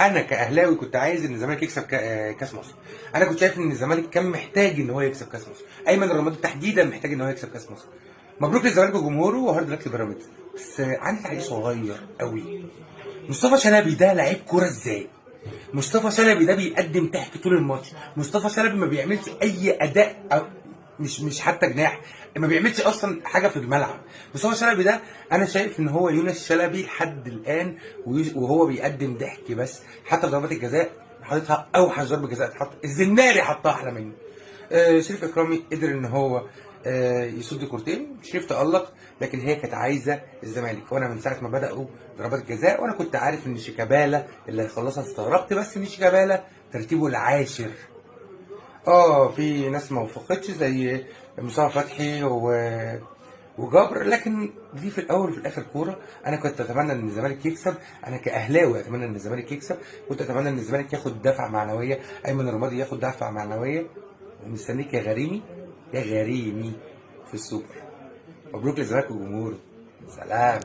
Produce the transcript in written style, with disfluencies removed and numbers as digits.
انا كاهلاوي كنت عايز ان الزمالك يكسب كاس مصر. انا كنت شايف ان الزمالك كان محتاج ان هو يكسب كاس مصر، ايمن الرمادي تحديدا محتاج ان هو يكسب كاس مصر. مبروك للزمالك وجمهوره، و hard luck لبيراميدز. بس عندي تعليق صغير قوي. مصطفى شلبي ده لعيب كورة ازاي؟ مصطفى شلبي ده بيقدم تحت طول الماتش. مصطفى شلبي ما بيعملش اي اداء، أو مش حتى جناح، ما بيعملش اصلا حاجة في الملعب. مصطفى شلبي ده انا شايف ان هو يونس شلبي لحد الان، وهو بيقدم ضحك بس. حتى ضربات الجزاء حاططها اوحش ضربه جزاء اتحط، الزناري حطها احلى منه. شريف اكرامي قدر ان هو يصد كورتين. شريف تألق، لكن هي كانت عايزه الزمالك. وانا من ساعة ما بداوا ضربات الجزاء وانا كنت عارف ان شيكابالا اللي هيخلصها. استغربت بس ان شيكابالا ترتيبه العاشر. في ناس ما وفقتش زي مصطفى فتحي وجبر، لكن دي في الاول وفي الاخر كورة. انا كنت اتمنى ان الزمالك يكسب، انا كاهلاوي اتمنى ان الزمالك يكسب، كنت اتمنى ان الزمالك ياخد دفعه معنوية، ايمن الرمادي ياخد دفعه معنوية. ومستنيك يا غريمي، يا غريمي في السوبر. مبروك للزمالك وجمهوره. سلام.